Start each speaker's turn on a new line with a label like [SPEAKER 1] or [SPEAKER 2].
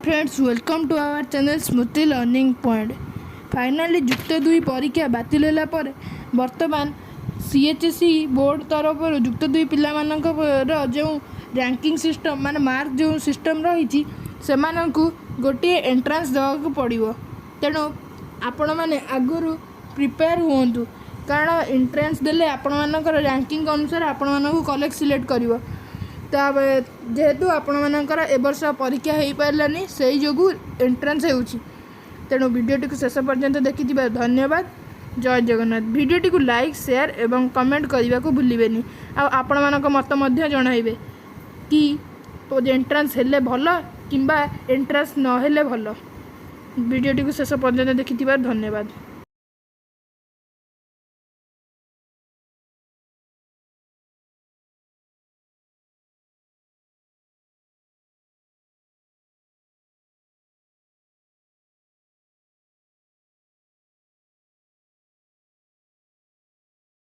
[SPEAKER 1] Friends, welcome to our channel Smriti Learning Point. Finally ଯୁକ୍ତ ଦୁଇ ପରୀକ୍ଷା ବାତିଲ ହେଲା ପରେ ବର୍ତ୍ତମାନ ସିଏଚ୍ଏସ୍ଇ ବୋର୍ଡ଼ ତରଫରୁ ଯୁକ୍ତ ଦୁଇ ପିଲାମାନଙ୍କର ଯେଉଁ ରାଙ୍କିଙ୍ଗ ସିଷ୍ଟମ୍, ମାନେ ମାର୍କ ଯେଉଁ ସିଷ୍ଟମ୍ ରହିଛି, ସେମାନଙ୍କୁ ଗୋଟିଏ ଏଣ୍ଟ୍ରାନ୍ସ ଦେବାକୁ ପଡ଼ିବ। ତେଣୁ ଆପଣମାନେ ଆଗରୁ ପ୍ରିପେୟାର ହୁଅନ୍ତୁ, କାରଣ ଏଣ୍ଟ୍ରାନ୍ସ ଦେଲେ ଆପଣମାନଙ୍କର ରାଙ୍କିଙ୍ଗ ଅନୁସାରେ ଆପଣମାନଙ୍କୁ କଲେଜ ସିଲେକ୍ଟ କରିବ। ତାପରେ ଯେହେତୁ ଆପଣମାନଙ୍କର ଏ ବର୍ଷ ପରୀକ୍ଷା ହେଇପାରିଲାନି, ସେଇ ଯୋଗୁଁ ଏଣ୍ଟ୍ରାନ୍ସ ହେଉଛି। ତେଣୁ ଭିଡ଼ିଓଟିକୁ ଶେଷ ପର୍ଯ୍ୟନ୍ତ ଦେଖିଥିବାରୁ ଧନ୍ୟବାଦ। ଜୟ ଜଗନ୍ନାଥ। ଭିଡ଼ିଓଟିକୁ ଲାଇକ୍, ସେୟାର ଏବଂ କମେଣ୍ଟ କରିବାକୁ ଭୁଲିବେନି। ଆଉ ଆପଣମାନଙ୍କ ମତ ମଧ୍ୟ ଜଣାଇବେ କି ଏଣ୍ଟ୍ରାନ୍ସ ହେଲେ ଭଲ କିମ୍ବା ଏଣ୍ଟ୍ରାନ୍ସ ନହେଲେ ଭଲ। ଭିଡ଼ିଓଟିକୁ ଶେଷ ପର୍ଯ୍ୟନ୍ତ ଦେଖିଥିବାରୁ ଧନ୍ୟବାଦ।